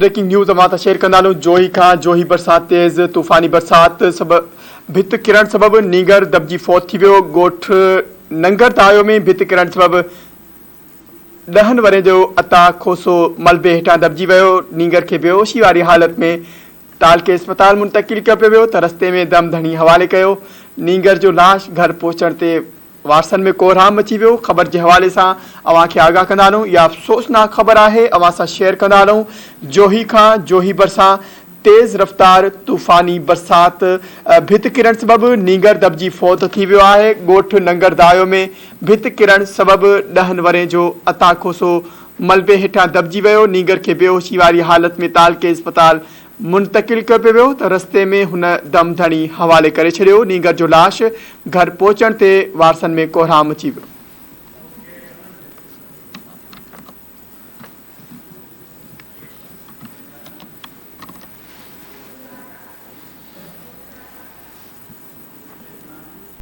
Breaking news اوهان سان share ڪندا هلون جوهي کان جوهي ڀرسان تيز طوفاني برسات سبب ڀت ڪرڻ سبب نينگر دٻجي فوت ٿي ويو ڳوٺ ننگر دايو ۾ ڀت ڪرڻ سبب ڏهن ورهين جو عطا کوسو ملبي هيٺان دٻجي ويو نينگر کي بيهوشي واري حالت ۾ تعلقي اسپتال منتقل ڪيو پيو ويو ته رستي ۾ دم ڌڻي حوالي ڪيو نينگر جو لاش گهر پهچڻ تي وارثن ۾ ڪوهرام مچي ويو، خبر جي حوالي سان اوهان کي آگاهه ڪندا هلون، اها افسوسناڪ خبر آهي، اوهان سان شيئر ڪندا هلون، جوهي کان جوهي ڀرسان تيز رفتار طوفاني برسات ڀت ڪرڻ سبب نينگر دٻجي فوت ٿي ويو آهي، ڳوٺ ننگر دايو ۾ ڀت ڪرڻ سبب ڏهن ورهين جو عطا کوسو ملبي هيٺان دٻجي ويو، نينگر کي بيهوشي واري حالت ۾ تعلقي اسپتال منتقل ڪيو پيو ويو ته رستي ۾ هن دم ڌڻي حوالي ڪري ڇڏيو، نينگر جو لاش گهر پهچڻ تي وارثن ۾ ڪوهرام مچي ويو.